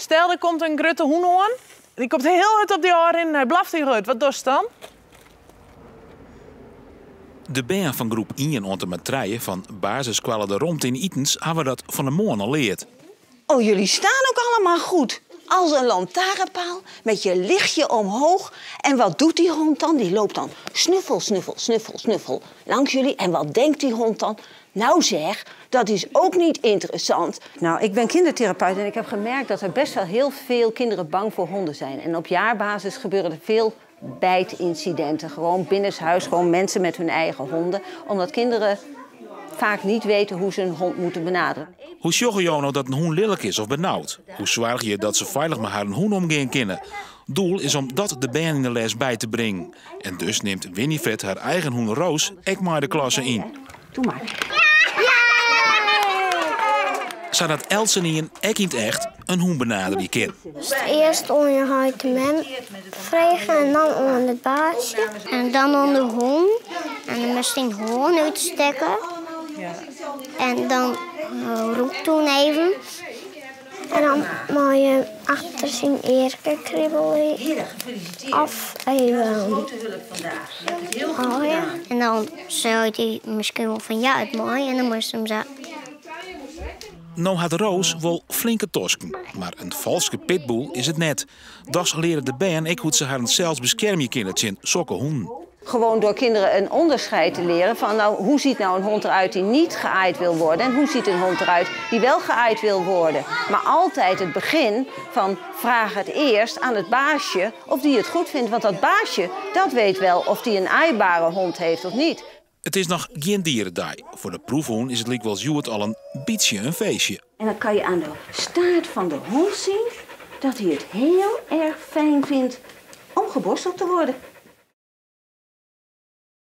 Stel, der komt in grutte hûn oan. Dy komt hiel hurd op dy ôfrinnen en hy blaft hiel hurd. Wat dochst dan? De bern fan groep ien oant en mei trije fan basisskoalle De Romte yn Itens hawwe dat fan 'e moarn al leard. Oh, jullie staan ook allemaal goed. Als een lantaarnpaal met je lichtje omhoog. En wat doet die hond dan? Die loopt dan snuffel, snuffel, snuffel, snuffel langs jullie. En wat denkt die hond dan? Nou zeg, dat is ook niet interessant. Nou, ik ben kindertherapeut en ik heb gemerkt dat er best wel heel veel kinderen bang voor honden zijn. En op jaarbasis gebeuren er veel bijtincidenten. Gewoon binnenshuis, gewoon mensen met hun eigen honden. Omdat kinderen vaak niet weten hoe ze een hond moeten benaderen. Hoe sjogge jo no dat in hûn lilk is of benaud? Hoe soargje je dat se feilich mei harren hûn omgean kinne? Doel is om dat de bern yn de les by te bringen. En dus nimt Winifred har eigen hûn Roos ek mei de klasse yn. Doe mar. Sadat eltsenien ek yn it echt in hûn benaderje kin. Earst oan je heit en mem frege en dan oan it baasje. En dan oan de hûn. En dan moatst dyn hân útstekke. En dan rûkt hûn even. En dan mei je achter syn earke kribbelje. Of even aaie. En dan seit hy miskien wol fan ja, it mei. En dan moatst him sa. No hat Roos wol flinke tosken, mar in falske pitbull is it net. Dochs leare de bern ek hoe't se harren sels beskermje kinne tsjin sokke hûnen. Gewoon door kinderen een onderscheid te leren van nou, hoe ziet nou een hond eruit die niet geaaid wil worden en hoe ziet een hond eruit die wel geaaid wil worden. Maar altijd het begin van vraag het eerst aan het baasje of die het goed vindt. Want dat baasje, dat weet wel of die een aaibare hond heeft of niet. It is noch gjin dieredei. Foar de proefhûn is it lykwols hjoed al in bytsje in feestje. En dan kan je aan de staart van de hond zien dat hij het heel erg fijn vindt om geborsteld te worden.